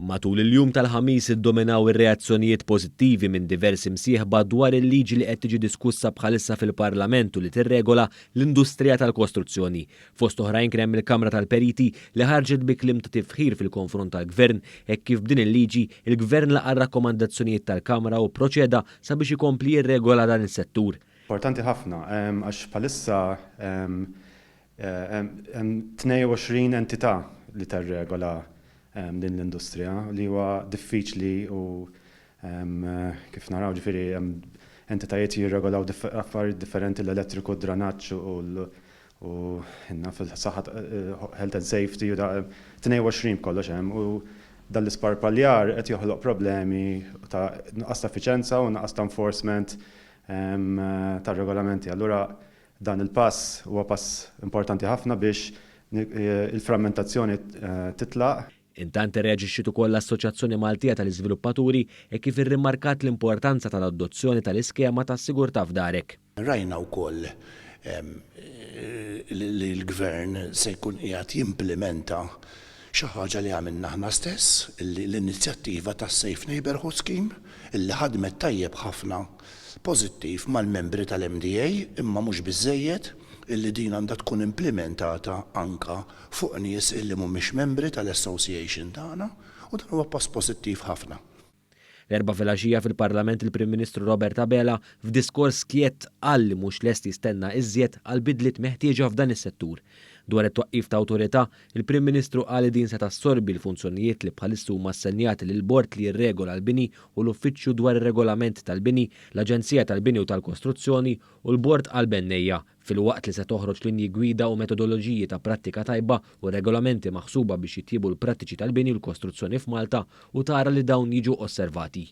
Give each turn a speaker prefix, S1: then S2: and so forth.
S1: Matul il-jum tal-Ħamis iddominaw ir-reazzjonijiet pożittivi minn diversi msieħba dwar il-liġi li qed tiġi diskussa bħalissa fil-Parlament u li tirregola l-industrija tal-kostruzzjoni. Fost oħrajn kien hemm il-Kamra tal-Periti li ħarġet bi kliem ta' tifħir fil-konfront tal-Gvern hekk kif b'din il-liġi il-Gvern laqa' r-rakkomandazzjonijiet tal-Kamra u pproċeda sabiex ikompli jirregola dan is-settur.
S2: Importanti ħafna għax bħalissa hemm 22 entità li tirregola din l-industrija li huwa diffiċli u kif naraw ġifieri hemm entitajiet jirregolaw affarijiet differenti l-elettriku, d-dranaġġ u fil-saħħa health and safety u 22 b'kollox hemm u dan l-isparpaljar qed joħloq problemi ta' nuqqas ta' effiċenza u nuqqas ta' enforcement tar-regolamenti. Allura dan il-pass huwa pass importanti ħafna biex il-frammentazzjoni titlaq.
S1: Intant irreaġixxiet ukoll l-Assoċjazzjoni Maltija tal-Iżviluppaturi hekk kif irrimarkat l-importanza tal-adozzjoni tal-iskema tas-sigurtà f'darek.
S3: Rajna wkoll li l-Gvern se jkun qiegħed jimplimenta xi ħaġa li għamilna aħna stess, illi l-inizjattiva tas-Safe Neighbourhood Scheme, illi ħadmet tajjeb ħafna pożittiv mal-membri tal-MDA imma mhux biżżejjed, illi din għandha tkun implimentata anke fuq nies illi mhumiex membri tal-association tagħna u dan huwa pass pożittiv ħafna.
S1: L-Erbgħa filgħaxija fil-Parlament il-Prim Ministru Robert Abela f'diskors skjett qal li mhux lest jistenna iżjed għall-bidliet meħtieġa f'dan is-settur. Dwar it-twaqqif ta' awtorità, il-Prim Ministru qal li din se tassorbi l-funzjonijiet li bħalissu huma assenjati lill-Bord li jirregola l-bini u l-Uffiċċju dwar ir-Regolament tal-Bini, l-Aġenzija tal-Bini u tal-Kostruzzjoni u l-Bord għall-Bennejja, filwaqt li se toħroġ linji gwida u metodoloġiji ta' prattika tajba u regolamenti maħsuba biex jitjiebu l-prattiċi tal-bini u l-kostruzzjoni f'Malta u tara li dawn jiġu osservati.